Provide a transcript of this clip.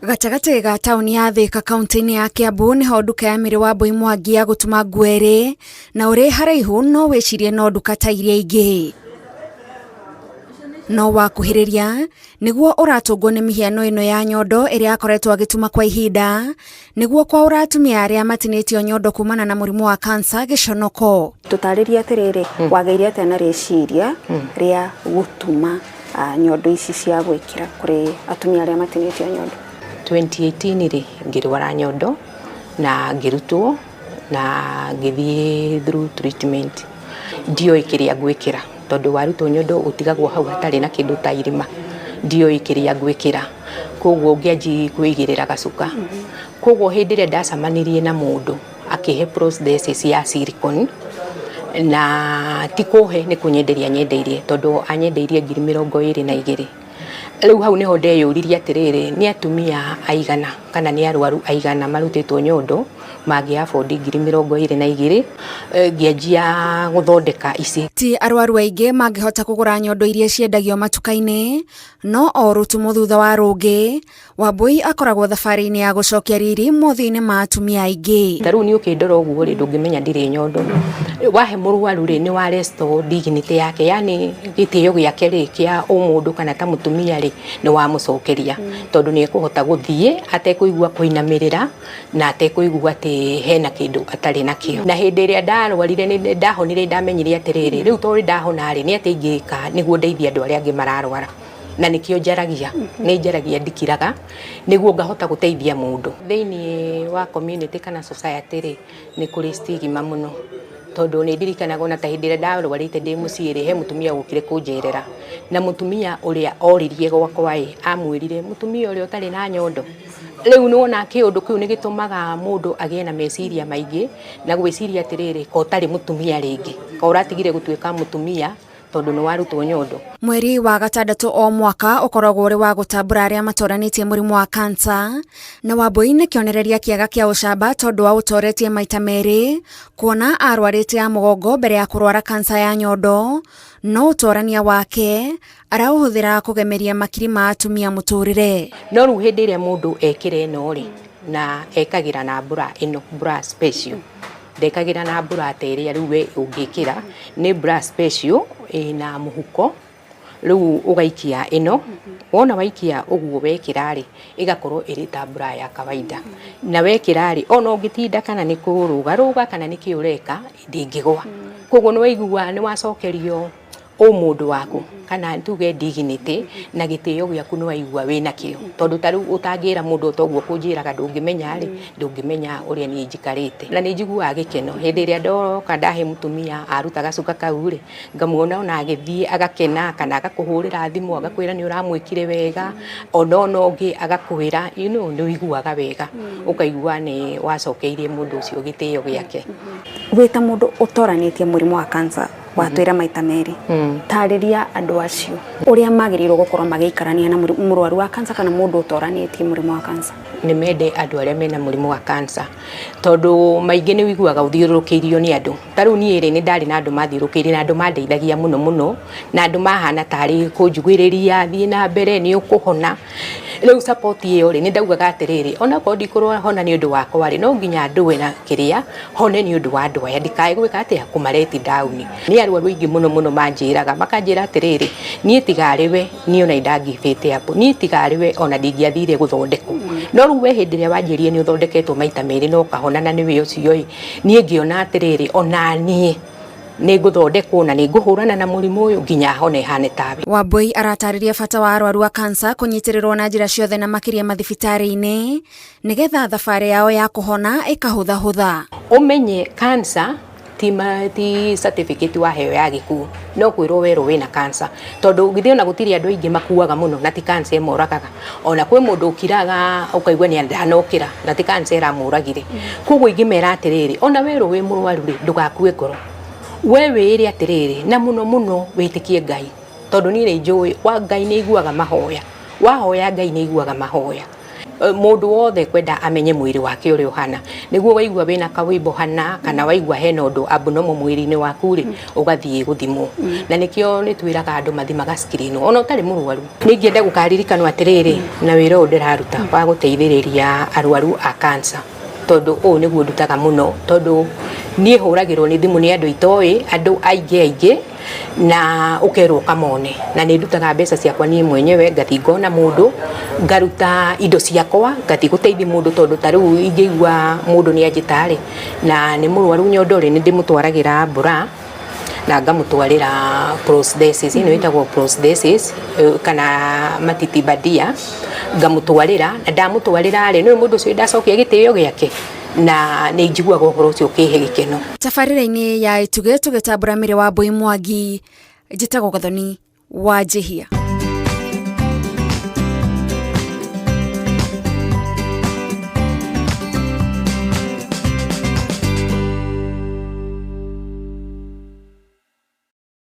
Gatagatĩ ga taũni ya Thika kaunti-inĩ ya Kiambu nĩho nduka ya Mary Wambui Mwangi ya gũtuma nguo ĩrĩ, na ũrĩ haraihu no wĩcirie no nduka ta iria ingĩ. No wakuhĩrĩria nĩguo ũratũngwo nĩ mĩhiano ĩno ya nyondo ĩrĩa akoretwo agĩtuma kwa ihinda, nĩguo kwaũra atumia arĩa matinĩtio nyondo kumana na mũrimũ wa kansa gĩconoko. Tũtarĩrie atĩrĩrĩ, wagĩire atĩa na rĩciria rĩa gũtuma nyondo ici cia gwĩkĩra kũrĩ atumia arĩa matinĩtio nyondo? 2018 rĩ, ngĩrwara nyondo na ngĩrutwo na ngĩthiĩ through treatment. Ndioĩ kĩrĩa ngwĩkĩra tondũ warutwo nyondo ũtigagwo hau hatarĩ na kĩndũ ta irima. Ndioĩ kĩrĩa ngwĩkĩra, koguo ngĩanji kwĩigĩrĩra gacuka. Koguo hĩndĩ ĩrĩa ndacemanirie na mũndũ akĩhe prosthesis ya silicone, na ti kũhe nĩ kũnyenderia anyendeirie, tondũ anyendeirie 22,000. Rĩu hau nĩho ndeyũririe atĩrĩrĩ, nĩ atumia aigana kana nĩ arwaru aigana marutĩtwo nyondo mangĩ afford 22,000? Ngĩanjia gũthondeka ici. Ti arwaru aingĩ mangĩhota kũgũra nyondo iria ciendagio matuka-inĩ, no o rũtumo thutha wa rũngĩ, Wambui akoragwo thabarĩ-inĩ ya gũcokia riri mothiũ-inĩ ma atumia aingĩ. Ta rĩu niĩ ũkĩndora ũguo rĩ, ndũngĩmenya ndirĩ nyondo. Wahe mũrwaru rĩ, nĩ wa restore dignity yake, yani gĩtĩo gĩake rĩ kĩa ũmũndũ kana ta mũtumia rĩ, nĩ wamũcokeria, tondũ nĩ ekũhota gũthiĩ atekũigua kũinamĩrĩra na atekũigua atĩ hena kĩndũ atarĩ nakĩo. Na hĩndĩ ĩrĩa ndarwarire, nĩ ndahonire, ndamenyire atĩrĩrĩ, rĩu tondũ ndahona rĩ, nĩ atĩa ingĩka nĩguo ndeithie andũ arĩa angĩ mararwara? Na nĩkĩo njaragia, nĩ njaragia ndikiraga nĩguo ngahota gũteithia mũndũ. Thĩinĩ wa community kana society rĩ, nĩ kũrĩ stigma mũno, tondũ nĩ ndirikanaga ona ta hĩndĩ ĩrĩa ndarwarĩte ndĩ mũciĩ rĩ, he mũtumia wokire kũnjerera, na mũtumia ũrĩa oririe gwakwa ĩ, amwĩrire mũtumia ũrĩa ũtarĩ na nyondo. Rĩu nĩ wona kĩũndũ kĩu nĩ gĩtũmaga mũndũ agĩe na meciria maingĩ na gwĩciria atĩrĩrĩ, ko ũtarĩ mũtumia rĩngĩ, ko ũratigire gũtuĩka mũtumia tondũ nĩ warutwo nyondo. Mweri wa gatandatũ o mwaka ũkoragwo ũrĩ wa gũtambũra arĩa matoranĩtie mũrimũ wa kansa, na Wambui nĩ kĩonereria kĩega kĩa ũcamba tondũ aũtoretie maita merĩ, kuona arwarĩte ya mũgongo mbere ya kũrwara kansa ya nyondo, no ũtorania wake araũhũthĩra kũgemeria makiri ma atumia mũtũrĩre. No rĩu hĩndĩ ĩrĩa mũndũ ekĩra ĩno rĩ, na ekagĩra na bra ĩno, bra special, ndekagĩra na bra ta ĩrĩa rĩu we ũngĩkĩra, nĩ bra special ĩna mũhuko, rĩu ũgaikia ĩno, wona waikia ũguo wekĩra rĩ, ĩgakorwo ĩrĩ ta bra ya kawaida. Na wekĩra rĩ, ona ũngĩtinda kana nĩ kũrũgarũga kana nĩ kĩ ũreka, ndĩngĩgwa. Koguo nĩ waigua nĩ wacokerio ũmũndũ waku kana tuge dignity na gĩtĩo gĩaku nĩ waigua wĩna kĩo, tondũ ta rĩu ũtangĩra mũndũ ta ũguo kũnjĩraga ndũngĩmenya rĩ, ndũngĩmenya ũrĩa niĩ njikarĩte. Na nĩ njiguaga gĩkeno hĩndĩ ĩrĩa ndoka ndahe mũtumia aruta gacuka kau rĩ, ngamuona ona agĩthiĩ agakena, kana agakũhũrĩra thimũ agakwĩra nĩ ũramwĩkire wega, ona ũngĩ agakwĩra, nĩ ũiguaga wega, ũkaigua nĩ wacokeirie mũndũ ũcio gĩtĩo gĩake. Wĩ ta mũndũ ũtoranĩtie mũrimũ wa cancer, watwĩra maita merĩ, tarĩria andũ acio ũrĩa magĩrĩirwo gũkorwo magĩikarania na mũrwaru wa cancer kana mũndũ ũtoranĩtie mũrimũ wa cancer. Nĩ mende andũ arĩa mena mũrimũ wa cancer, tondũ maingĩ nĩ ũiguaga ũthiũrũrũkĩirio nĩ andũ. Ta rĩu niĩ rĩ, nĩ ndarĩ na andũ mathiũrũrũkĩirie na andũ mandeithagia mũno mũno, na andũ mahana tarĩ kũnjugĩrĩria thiĩ na mbere nĩ ũkũhona. Rĩu support ĩyo rĩ, nĩ ndaugaga atĩrĩrĩ, onakorwo ndikũhona nĩ ũndũ wakwa rĩ, no nginya ndũe na kĩrĩa hone nĩ ũndũ wa andũ aya, ndikae gwĩka atĩa, kũma let down. Nĩ arwaru aingĩ mũno mũno manjĩraga, makanjĩra atĩrĩrĩ, niĩ tiga arĩ we, niĩ ona ndangibĩte up, niĩ tiga arĩ we ona ndingĩathire gũthondekwo. No rĩu we hĩndĩ ĩrĩa wanjĩrire nĩ ũthondeketwo maita merĩ na ũkahona na nĩwe ũcio ĩ, niĩ ngĩona atĩrĩrĩ, ona niĩ nĩ ngũthondekwo na nĩ ngũhũrana na mũrimũ ũyũ nginya hone hane tawe. Wambui aratarĩria bata wa arwaru a kansa kũnyitĩrĩrwo na njĩra ciothe na makĩria mathibitarĩ-inĩ nĩgetha thabarĩ yao ya kũhona ĩkahũthahũtha. Ũmenye cancer ti certificate waheo ya gĩkuũ, no kwĩrwo werwo wĩna cancer, tondũ githĩ ona gũtirĩ andũ aingĩ makuaga mũno na ti cancer ĩmoragaga. Ona kwĩ mũndũ ũkiraga ũkaigua nĩ ndanokĩra na ti cancer ĩramũragire. Koguo ingĩmera atĩrĩrĩ, ona werwo wĩ mũrwaru rĩ, ndũgakue ngoro, we wĩĩre atĩrĩrĩ, na mũno mũno wĩtĩkie Ngai, tondũ niĩ nĩ njũĩ wa Ngai nĩ aiguaga mahoya, wahoya Ngai nĩ aiguaga mahoya. Mũndũ wothe kwenda amenye mwĩrĩ wake ũrĩa ũhana, nĩguo waigua wĩna kawĩmbo hana kana waigua hena ũndũ abnormal mwĩrĩ-inĩ waku rĩ, ũgathiĩ gũthimwo. Na nĩkĩo nĩ twĩraga andũ mathimaga screen ona ũtarĩ mũrwaru. Nĩ ingĩenda gũkaririkanwo atĩrĩrĩ, na wĩra ũyũ ndĩraruta wa gũteithĩrĩria arwaru a cancer, tondũ ũũ nĩguo ndutaga mũno, tondũ niĩ hũragĩrwo nĩ thimũ nĩ andũ itoĩ, andũ aingĩ aingĩ, na ũkerwo ũkamone, na nĩ ndutaga mbeca ciakwa niĩ mwenyewe, ngathiĩ ngona mũndũ, ngaruta indo ciakwa, ngathiĩ gũteithia mũndũ, tondũ ta rĩu ingĩigua mũndũ nĩ anjĩta rĩ, na nĩ mũrwaru nyondo rĩ, nĩ ndĩmũtwaragĩra mbura na ngamũtwarĩra prosthesis, ĩno ĩtagwo prosthesis kana matiti bandia, ngamũtwarĩra, na ndamũtwarĩra rĩ, nĩ mũndũ ũcio ndacokia gĩtĩo gĩake, na nĩ njiguaga ũhoro ũcio ũkĩhe gĩkeno. Tabarĩra-inĩ ya Itugĩ tũgĩtambũra mĩrĩ wa Mbui Mwangi, njĩtagwo Gathoni wa Njihia.